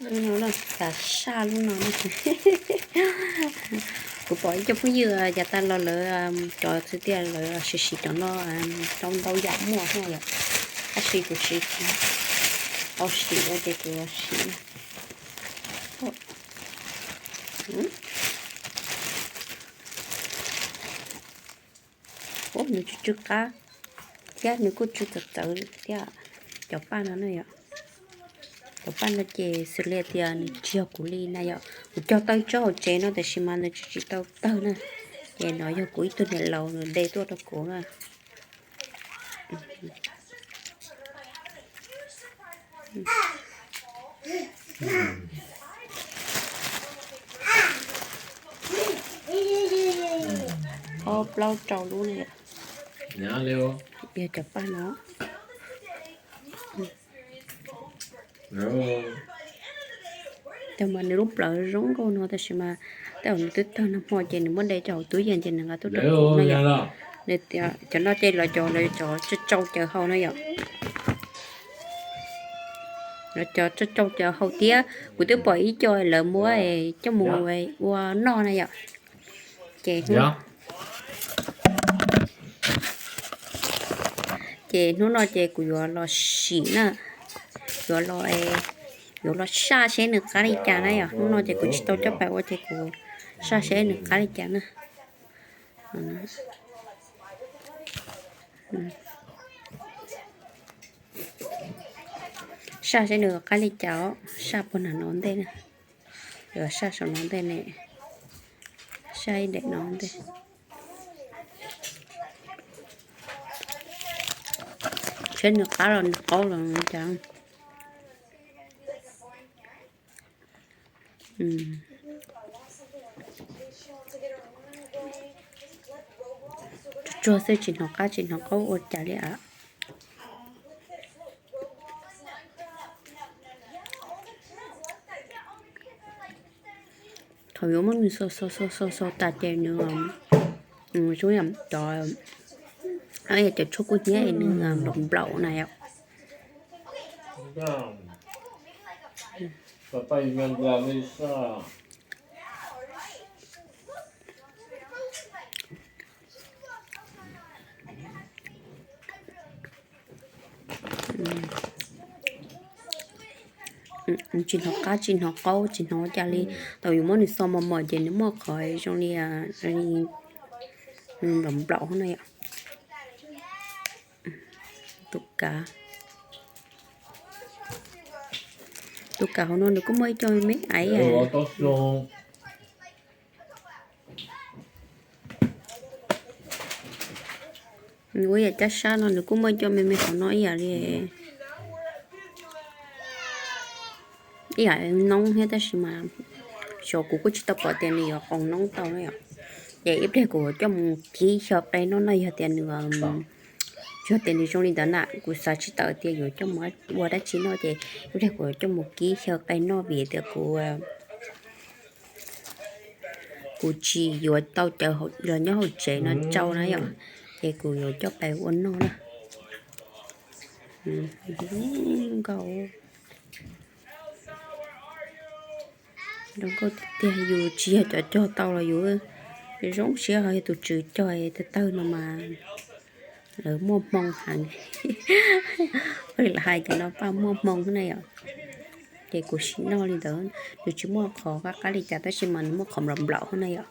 Lub no, xav saj lub no. Kuv pom ib co phooj ywg yav tas los lawv cov xwb tiag lawv siv siv cov no, ntau ntau yam muaj na yom. Tab sis kuv siv, tau siv ua ces kuv siv. Nws tsw tsw qab thiab nws kuj tsw txawv txawv thiab. Cov paj no na yom, cov paj no ces xws li tias nws tsis yog kuv li na yom. Kuv cog tau tsob hauv tsev no tab sis mas nws tsis tsis tau tawg na. Ces no yog kuv ib tug niam laus nws de tuaj rau kuv na. Ob plaub rau lub li. Yog cov paj no. Tab mas nws lub plawv zoo nkauj no tab sis mas tej zaum nws twb tawg nag hmo ces nws muab de cov hauv tub yees ces nws nqa tuaj rau kuv no yom. Nws, cov no ces los cov, lawv cov tsau tsau cawv hau na yom. Lawv cov tsau tsau cawv hau thiab kuv twb pom ib co lawv muab coj mus ua noj na yom. Ces, ces hnub no ces kuv yuav los sim na, yuav los, yuav los saj seb nws qab li cas na yom. Hnub no ces kuv tsis tau coj pais ua ces kuv saj seb nws qab li cas na. Saj seb nws qab li cas os, saj puag nram no ntej na. Yuav saj saum no ntej ne, saj ib daim no ntej. Seb nws qab los nws qaub los cas. Tsuag xwb tsis hnov qab tsis hnov qaub ua cas li a. Thaum yuav muab nws xo xo xo xo xo tas ces nws, cov, cov tshuaj kub hnyiab es nws nplaum nplaum na yom. Tsis hnov qab tsis hnov qaub tsis hnov ua cas li. Thaum yuav muab nws xo mos mos ces nws muaj qhov zoo li nplaum nplaum na yom. Tus kav, tus kav hauv no nws kuj muaj ib co me me aiv. Nws ua yam caj sab no nws kuj muaj ib co me me hauv no ib yam li, ib yam noob thiab tab sis mas xyov kuv kuj tsis tau pom tias nws yuav qoos noob tau na yom. Ces ib pliag kuv coj mus kib xyaw qe noj no yog tias nws, yog tias nws zoo li ntawd na kuv xav tsis tawm tias yuav coj mus ua dab tsi noj ces ib pliag kuv coj mus kib xyaw qe noj vim tias kuv, kuv tsis yuav tau cawv los nyob hauv tsev no tsau na yom, ces kuv yuav coj pais ua noj na. Zoo nkauj, zoo nkauj tiag tiag, yus tsis yog cov cog tau los yus zoo siab, ho yog tus tswv cog tawg tawg no mas lawv muaj hmoo heev. Lawv hais cov no paj muaj hmoo na yom. Ces kuv sim noj li ntawd, nws tsis muaj qhov qab qab li cas tab sis mas nws muaj qhov nplaum nplaum na yom.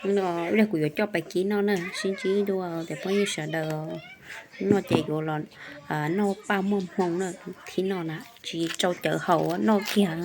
No ib pliag kuv yuav coj pais kib noj na, sib ntsib dua tias phooj ywg sawv daws. No ces yuav los noj paj muaj hmoo na, thib no na tsis tsau cawv haus noj kiag.